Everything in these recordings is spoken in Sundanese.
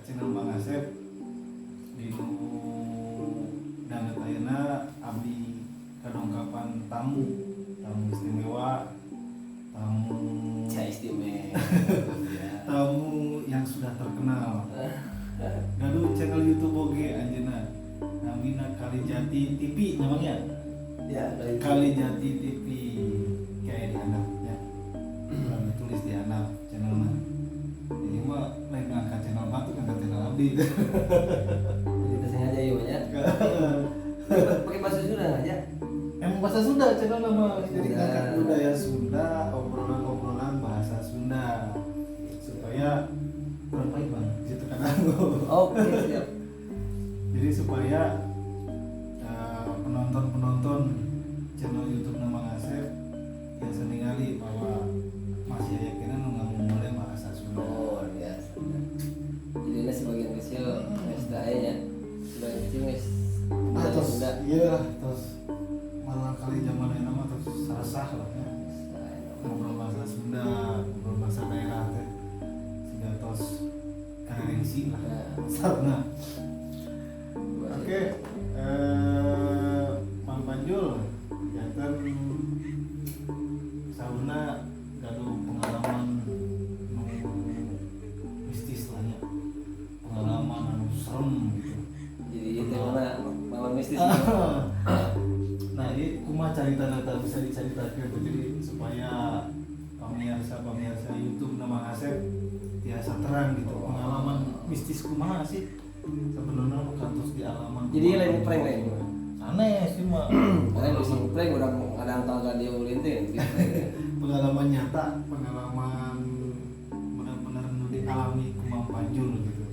Channel Mang Asep. Dinu danget ayeuna abdi kadongkapan tamu, tamu istimewa, tamu Cah istimewa. Tamu yang sudah terkenal. Gaduh channel YouTube oge anjeunna. Namina Kalijati TV namanya. Ya, kali. Kalijati TV kayak di handap ya. Urang ditulis di handap channelna. Ini mah lain ngangkat channel batu, ngangkat channel abdi. Jadi tersengaja ya banyak. Pakai bahasa Sunda aja. Emang bahasa Sunda channel nama, jadi Sunda. Ngangkat budaya Sunda, obrolan-obrolan bahasa Sunda supaya kurang baik, Bang, di situ kan aku. Oke, siap. Jadi supaya penonton-penonton channel YouTube nama Asep biasa ningali bahwa masih aya keneh nu ngamumule bahasa Sunda. Oh, biasa. Jadi ini sebagian kecil geus teh aya nya. Sebagian kecil geus Ah, budaya terus Sunda. Iya lah, terus malah kali zaman ayeuna mah terus saresah lah ya. Ngobrol bahasa Sunda, ngobrol bahasa daerah teh siga tos karengsi lah. Nah. Sarna. Oke, Mang Panjul, janten sauna gaduh pengalaman nu mistis lah nya. Pengalaman anu serem gitu. Jadi itu mana pengalaman mistis gitu. Nah, ini kumaha carita data bisa diceritakan tuh, jadi supaya pemirsa pemirsa YouTube nama Asep tiasa terang gitu, pengalaman mistis kumaha sih sebenarnya nu kantos di alaman. Jadi lain prank lain. Aneh sih mah. Lain musim prank urang kadang tangga dia ulin teh gitu. Pengalaman nyata, pengalaman benar-benar nu dialami ku Mang Panjul gitu.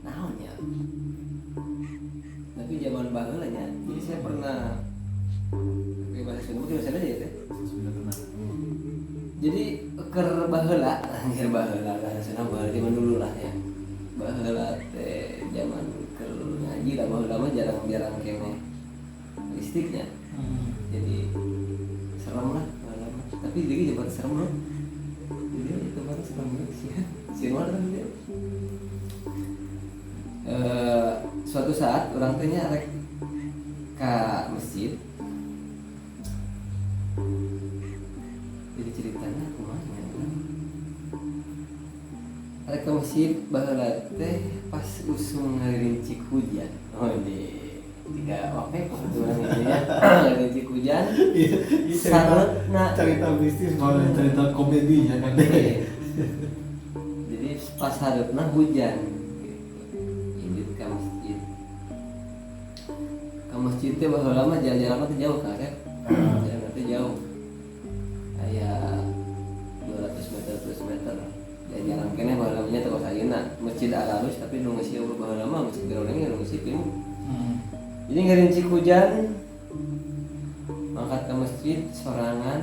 Naon ya? Tapi zaman baheula nya. Jadi saya pernah pakai bahasa Sunda, mungkin bahasa Sunda ya teh. Sudah tenang. Jadi keur baheula, anjir, baheula bahasa Sunda baheula zaman dulu lah ya. Baheula teh zaman keur ngaji lah, baheula mah jarang-jarang keneh listriknya. Jadi serem lah baheula mah. Tapi jadi tempat serem loh. Jadi itu tempat serem banget sih. Sieun kan dia. Suatu saat urang teh nya rek ka masjid. Jadi ceritanya kumaha nya? Rek ke masjid baheula teh pas usum ngarincik hujan. Oh, di tiga waktu kebetulan ini ya ngarincik hujan. Iya, ini cerita, Sareutna cerita mistis malah cerita komedi ya kan. Iya. Jadi pas hareupna hujan gitu. Indit ka masjid. Ka masjid teh baheula mah jalan-jalan teh jauh kan ya. Jalan teh jauh. Aya 200 meter, 300 meter. Ya jalan keneh baheula mah nya teh kos ayeuna. Masjid alus tapi nu ngeusi euweuh baheula mah masjid geroleng nu ngeusi pinuh. Jadi ngarincik hujan mangkat ke masjid sorangan,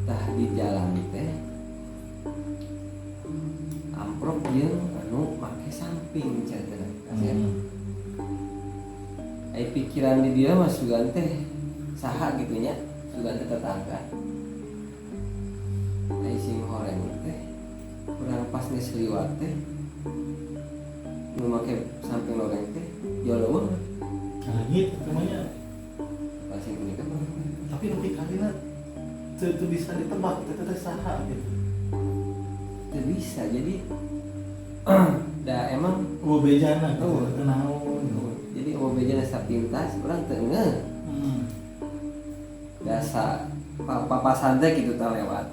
tah di jalan teh amprok jeung anu make samping caritana. Ai pikiran di dia mah sugan teh saha gitu nya, sugan teh tetangga. Ai sing horeng teh kurang pas geus liwat teh nu make samping loreng teh jauh. Langit namanya. Pasing punika. Tapi lebih karena itu bisa ditebak itu teh saha gitu. Teu bisa, jadi da emang Oh, bejana gitu. Oh. Teu naon gitu. Jadi oh bejana sapintas urang teu ngeh. Dasa papasan teh gitu tah lewat.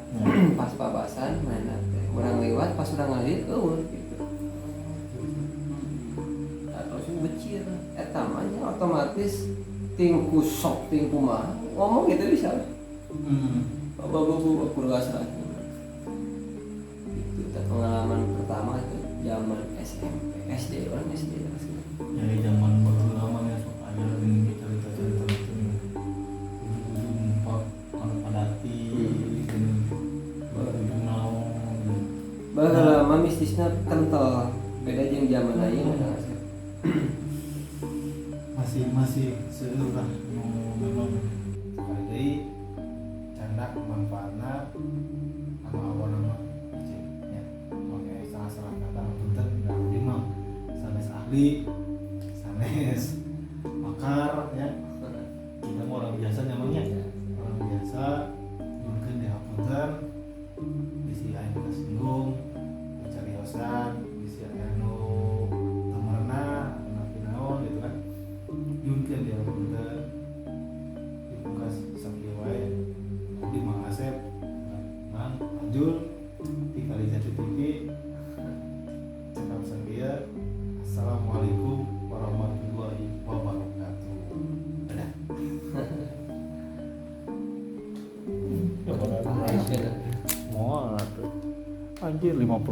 Pas papasan mana teh urang lewat, pas urang ngalir euweuh gitu. Nah, langsung becir eta mah nya otomatis ting ku sok ting kumaha ngomong gitu bisa. Bapak bapak aku nggak salah itu teh pengalaman pertama itu zaman SMP SD, orang SD langsung. Ya zaman baheula mah ya sok aya gini cerita-cerita gitu nih. Ujung-ujung pak anu padati gini. Ujung naon gitu. Baheula mah mistisna kental, beda jeung zaman ayeuna kan. Masih masih seueur lah nu memang sekali deui candak manfaatna anu awalna mah cing nya make salah-salah. Abdi sanes makar ya, kita mah orang biasa namanya, orang biasa mungkin dihapunten bisi aya nu kasinggung cariosan, bisi aya nu teu merenah atau naon gitu kan, nyuhunkeun dihapunten. Dipungkas sakieu wae, abdi Mang Asep, Mang Ajul di Kalijati TV, cekap sakieu. Assalamualaikum warahmatullahi wabarakatuh. Dadah. Aisyah. Moal atuh. Anjir 50.